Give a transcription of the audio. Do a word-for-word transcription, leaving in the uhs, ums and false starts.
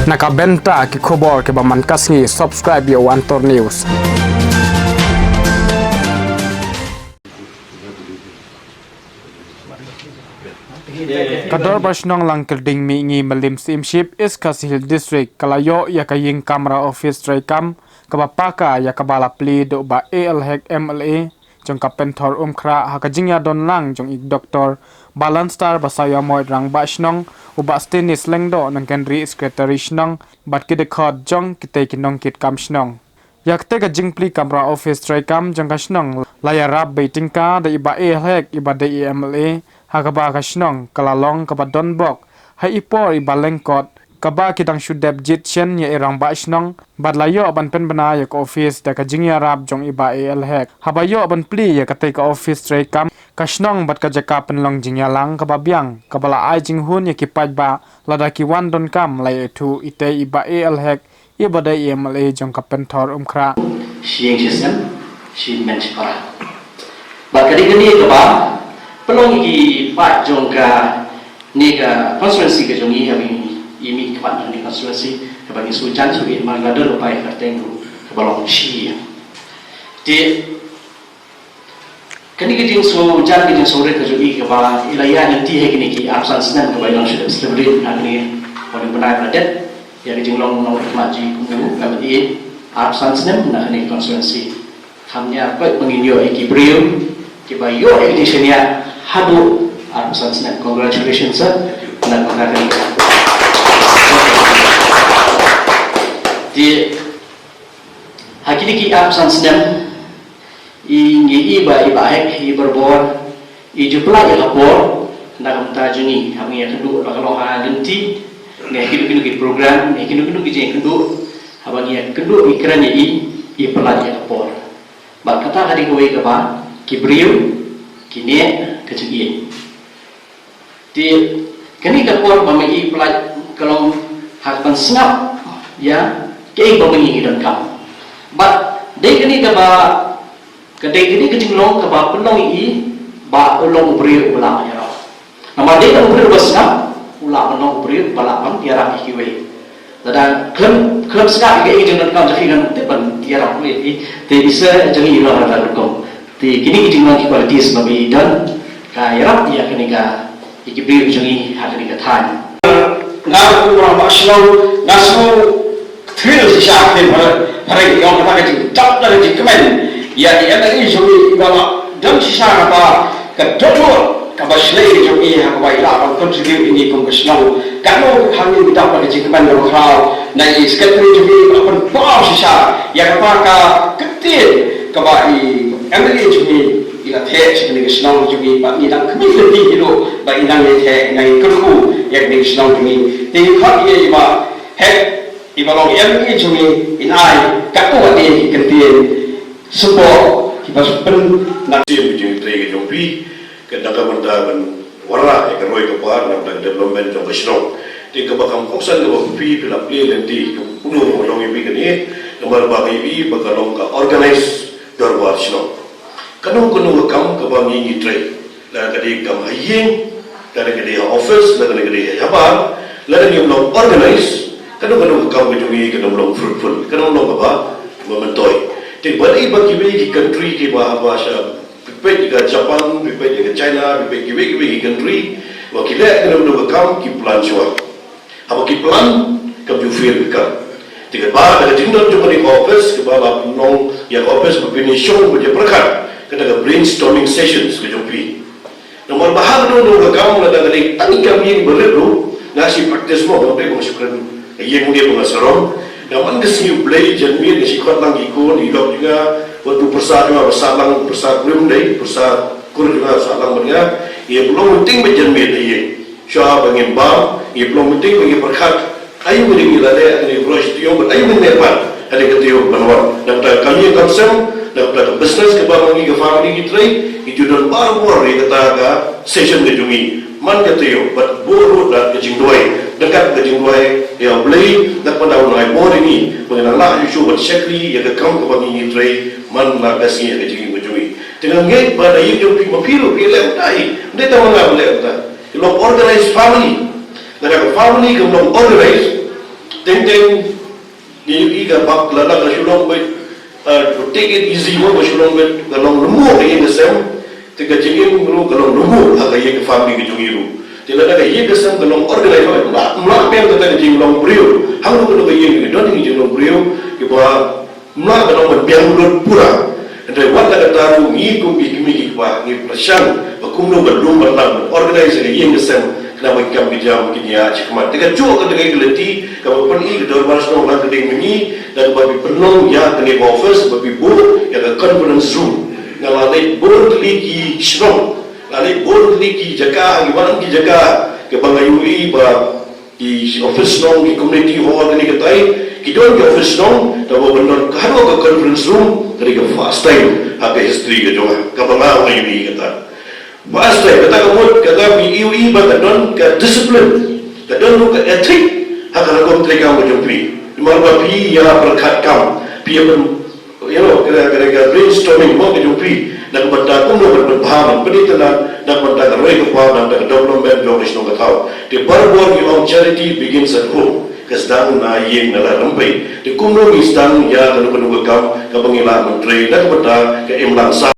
Na ka bynta ki khubor kiba man ka sngi, subscribe ïa u Antor News. Ka Dorbar Shnong Langkyrding Mihngi, Mylliem Syiemship, East Khasi Hills District, ka la ïoh ïa ka ïing kamra office treikam kaba paka, ïa kaba la plie da u Bah A L Hek, M L A jong ka Pynthor Umkhrah, ha ka jingïadon lang jong i Doktor Bah Lanstar Basaiawmoit, Rangbah Shnong, u Bah Stenis Lyngdoh Nongkynrih, Secretary Shnong, bad ki dkhot jong kitei ki nongkitkam shnong. Ïa katei ka jingplie kamra office treikam jong ka shnong la ïarap beit tyngka da i Bah A L Hek, iba dei i M L A, ha kaba ka shnong ka la long kaba donbok ha i por iba lyngkot, kaba ki dang shu dep jied shen ïa i Rangbah Shnong, bad la ïoh ban pynbna ïa ka office da ka jingïarap jong i Bah A L Hek. Haba ïoh ban plie ïa katei ka office treikam, ka shnong bad ka jaka pynlong jingïalang kaba biang, kaba la ai jinghun ïa ki paidbah lada ki wan donkam, la ïathuh itei i Bah A L Hek, iba dei i M L A jong ka Pynthor Umkhrah. Shi ïing shi sem, shi men shi para. Bad ka dei kane kaba pynlong ïa ki paid jong kane ka constituency ka jong ngi, haba ngi mih khmat na kane ka constituency, kaba ngi shu jan shu ïa mar la don u paid kyrteng ruh kaba long shi ïing. Te kane ka jingsngewjan, ka jingsngewrit ka jong i kaba i la ïaid lynti ha kine ki arphew san snem kaba i la shu dep celebrate na kane ka bnai ba la dep. Ïa ka jinglong nongmihkhmat jong i kum u M L A arphew san snem na kane ka constituency. Kham ïa peit ba ngin ïoh ïa ki briew kiba ïoh ïa ka jingshaniah haduh arphew san snem. Congratulations, sir. Na ka kane ka. Te ha kine ki arphew san snem, i ngi i ba i Bah Hek, i Bah Bor, i ju pynlait ïa ka por na ka bynta jong ngi, haba ngi ïakynduh, la ka long ha lynti, ngi ïakynduh, kynduh ki program, ngi ïakynduh, kynduh ki jingïakynduh, haba ngi ïakynduh, ngi kren ïa i, i pynlait ïa ka por. Bad kata ka dei kawei kaba ki briew ki neh ka jingïeit. Te kane ka por ba ma i pynlait ka long ha kaba sngap ïa kaei ba ma ngi ngi donkam. Bad dei kane kaba, ka dei kane ka jinglong kaba pynlong ïa i ba u long u briew uba lah ban ïarap. Namar dei tang u briew uba sngap u lah ban long u briew uba lah ban ïarap ïa kiwei. Lada khlem, khlem sngap ïa ka jingdonkam jong ki, ngan tip ban ïarap ïa ki. Te i sa jong i long lada rukom. Te kine ki jinglong, ki qualities ba i don, ka ïarap ïa kane ka, ïa ki briew jong i ha kane ka thaiñ. Nga kum u rangbah shnong nga sngew thrill shisha, thrill phareng, phareng ïa kata ka jingdap da ka jingkmen ïa i M L A jong i, iba la don shisha kata ka dohnud kaba shlei jong i ha kaba i lah ban contribute ïa ngi kum ka shnong. Katno hangne ngi dap da ka jingkmen kaba khraw na i secretary jong i ba pynpaw shisha ïa kata ka ktien kaba i M L A jong i i la theh sha kane ka shnong jong i, ba ngi dang khmih lynti hi ruh ba i nang ïa theh, i nang ïa kyrkhu ïa kane ka shnong jong i. Te ngi khot ïa i Bah Hek, iba long M L A jong i, in ai katto katne ki kyntien symboh kiba pyn na sim jingtrei ka jong phi. Ka dang ka bynta ban wanrah ïa ka roi ka par na ka bynta ka development jong ka shnong. Te kaba kham kongsan kaba phi, phi la plie lynti, ka kumno ka long ïa phi kane, namar ba ngi i ba ka long ka organized dorbar shnong. Kano kano ka kam kaba ngi ngi trei, lada ka dei ka kam ha ïing, lada ka dei ha office, lada ka dei ha shabar, lada ngim long organized, kano kano ka kam ka jong ngi kan ym long fruitful, kan ym long kaba, ba myntoi. Te balei ba kiwei ki country kiba haba sha, phi peit ïa ka Japan, phi peit ïa ka China, phi peit kiwei kiwei ki country, ba ki leh kano kano ka kam ki plan shuwa. Haba ki plan kam ju fail ka kam. Te kaba da ka jingdon jong kane ka office, kaba la pynlong ïa ka office ba phin ïa shong ba ïa pyrkhat, kata ka brainstorming sessions ka jong phi. Namar ba ha kano kano ka kam, lada ka dei tang i kam ïing barit ruh, nga shu practice mo, nga peit ba nga shu kren ïing ne ba nga sarong. Nga man ka sngi U Blei janmiet nga shu khot lang ki khun, i lok jong nga, wat u pyrsa jong nga ba sah lang, pyrsa kurim dei, pyrsa kur jong nga sah lang bad nga. Ngi pynlong meeting ba janmiet ïa i. Shuwa ba ngin bam, ngi pynlong meeting ba ngi pyrkhat aïu ngi la leh ha kane ka taïew bad aïu ngin leh pat ha kane ka taïew ban wan. Na ka bynta ka kam ïing kam sem, na ka bynta ka business kaba ma ngi ka family ngi trei, ngi ju don barabor ïa kata ka session ka jong ngi man ka taïew, bad buh ruh da ka jingduwai, da ka jingduwai ïa U Blei, da kaba u nang ai bor ïa ngi ba ngin nang lah shuh shuh ban shakri ïa ka kam kaba ngi ngi trei man la ka sngi ha ka jingim ka jong ngi. Te nga ngeit ba na ïing jong phi ma phi ruh phi leh kumta hi, ym dei tang ma nga ba leh kumta. Ki long organized family. Lada ka family kam long organized, Teng teng ngi ïohi ka bak lada ka shu long beit, uh, take it easy mo, ka shu long beit, ka long lemu ka ïing ka sem, te ka jingim ruh ka long lemu ha ka ïing ka family ka jong ngi ruh. Te lada ka ïing ka sem ka long organized, mla mla biang kata ka jinglong briew, hangno hangno ka ïing ka don ka jinglong briew, kiba mla ka long ban biang lut pura. Hynrei wat la kata ruh ngi kum ki kmie ki kpa ngi pyrshang ba kumno ban lum ban lang, ban organize ka ïing ka sem, khnang ba ki kam ki jam kin ïaid shakhmat. Te kajuh kata ka lynti kaba pyni ka Dorbar Shnong Langkyrding mynne, da kaba phi pynlong ïa kane ka office, ba phi buh ïa ka conference room. Nga la leit bun tylli ki shnong, la leit bun tylli ki jaka, ki wan ki jaka, kaba nga ïohi ba ki office shnong, ki community hall, kane katai, ki don ki office shnong, te ba ban don ka haduh ka conference room, ka dei ka first time ha ka history ka jong nga, kaba nga ïohi kata. First time, kata ka mut, kata phi ïohi ba ka don ka discipline, ka don ruh ka ethic ha ka rukom treikam ka jong phi. Namar ba phi ïa pyrkhat kam, phi ïa pyn- you know, ka, ka, ka brainstorming mo ka jong phi na ka bynta kumno ban pynbha ban pynïaid na, na ka bynta ka roi ka par, na ka bynta ka development jong ka shnong ka thaw. Te barabor ngi ong charity begins at home. Ka sdang na ïing, na la rympei. Te kumno ngi sdang ïa kano kano ka kam kaba ngi lah ban trei na ka bynta ka imlang sah.